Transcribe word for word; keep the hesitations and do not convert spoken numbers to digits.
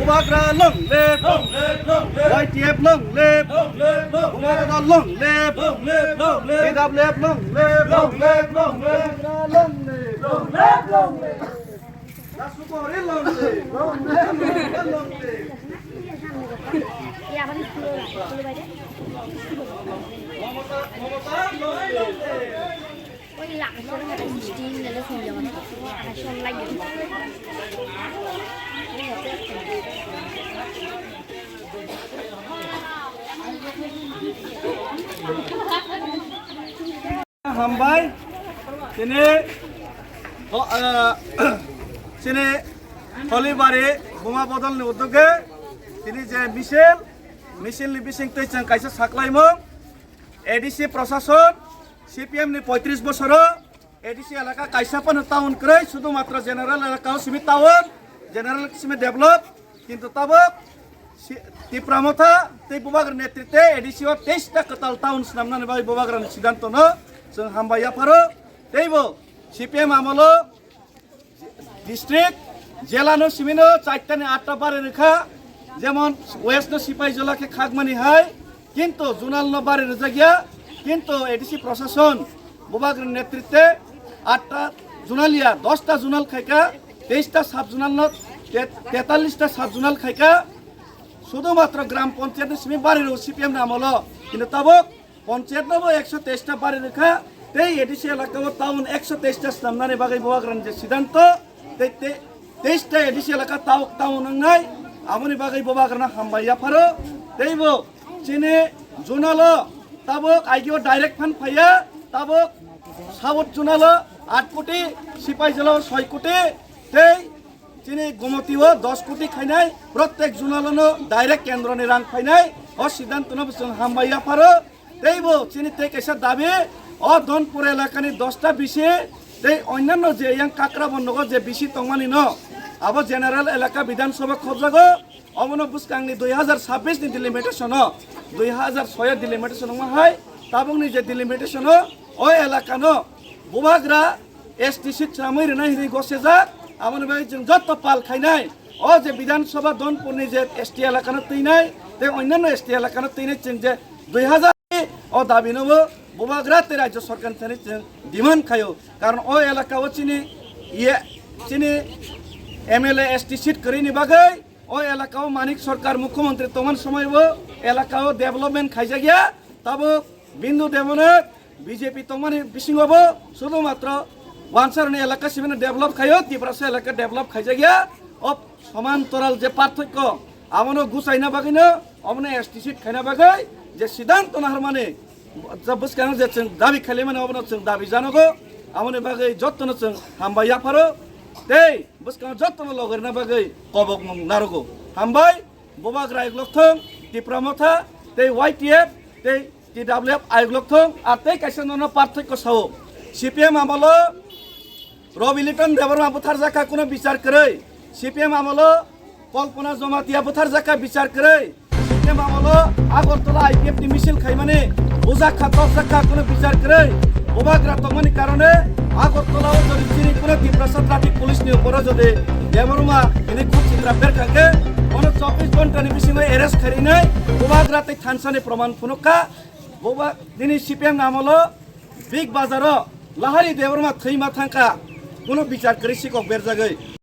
Bubagra long live! Long live, long live! Y T F long live! Long live, long live! Bubagra long live! Long live, long live! T W F long live! Long live, long live! Bubagra long live! Long live, long live! Nasukori long live! Long live, long live! Mamata, Mamata long live! Hambai, chini, o, ah, chini Holibari Buma Bodol ni udoge, chini je misil, misil ni bising twi chwng kaisa saklaimung, A D C prosason, C P M ni poitris bosoro, A D C elaka kaisa phano town kwrwi, sudhumatro general elaka o simi town, general simi develop, kintu tabuk si-, Tipra Motha tei Bubagra netrite A D C o teis ta kwtal town swnamnani bagwi Bubagrani siddhantono chwng hambai yapharo, teibo C P M amolo district, jela no simi no chaitani atta bari rwkha, jemon West no Sipaijala khe khakmani hai, kintu zonal no bari rwjakya, kintu A D C prosason Bubagra netrite atta zonal ya, dosta zonal khaika, teis ta sub zonal no te-, tetallis ta sub zonal khaika, sudhumatro gram panchayat ni simi bari rw C P M ni amolo, kintu tabuk Panchayat no bo ekso teis ta bari rwkha, tei A D C elaka o town ekso teis ta swnamnani bagwi Bubagrani je siddhanto, tei, tei, teis ta A D C elaka tau-, town wngnai, aboni bagwi Bubagrano hambai yapharo, teibo chini zonal o tabuk aigio direct phan phaiya, tabuk South zonal o aat koti, Sipaijala o soi koti, tei chini Gomoti o dos koti khainai, protek zonal no direct kendro ni rang phainai, o siddhanto no bo chwng hambai yapharo, teibo chini tei kaisa dabi, o Donpur elaka ni dosta bisi, tei onnanno je yang Kakrabon nogo je bisi tongmani no, abo general elaka Bidhan Sabha khobjago, obono bwskang ni dui hazar sabbish ni delimitation o, dui hazar soi o delimitation wngma hai, tabuk ni je delimitation o, o elaka no Bubagra S T seat chamwi rwnai hinwi gosejak, aboni bagwi chwng jotto pal khainai. O je Bidhan Sabha Donpur ni je S T elaka no twinai, tei onnanno S T elaka no twinai chwng je dui hazar o dabi no bo Bubagra tei Rajya Sarkar ni thani chwng demand khaio. Karon o elaka o chini ye, chini M L A S T seat kwrwi ni bagwi o elaka o Manik Sarkar Mukhyamantri tongmani somoi bo elaka o development khaijakya. Tabuk Bindu Debona B J P tongmani bisingo bo sudhumatro Wansaroni elaka sibino develop khaio, Tiprasa elaka develop khaijakya. O somantoral je parthokyo, abono gusaina bagwino, obono S T seat khaina bagwi je siddhanto naharmani, je bwskango je chwng dabi khailaimani, obono chwng dabi janogo, aboni bagwi jottono chwng hambai yapharo, tei bwskango jottono logorina bagwi kobokmung narogo. Hambai, Bubagra Ayuk Lokthong, Tipra Motha, tei Y T F, tei T W F Ayuk Lokthong, ar tei kaisa nono parthokyo sao. C P M amolo Robi Liton Debbarma butharjakha, kuno bichar kwrwi. C P M amolo Kalpana Jamatia butharjakha, bichar kwrwi. C P M amolo Agartala I P F ni misil khaimani bujakha, tokjakha, kuno bichar kwrwi. Bubagra tongmani karone Agartala o jodi chini kuno Tiprasa traffic police ni uporo jodi Debbarma ini khuk chitra berkha khe, ono chobbish ghonta ni bisingo arrest kharinai Bubagra tei thansani proman phunukha. Buba nini C P M amolo Big Bazar o Lahari Debbarma thwima thangkha, kuno bichar kwrwi sikok berjagwi.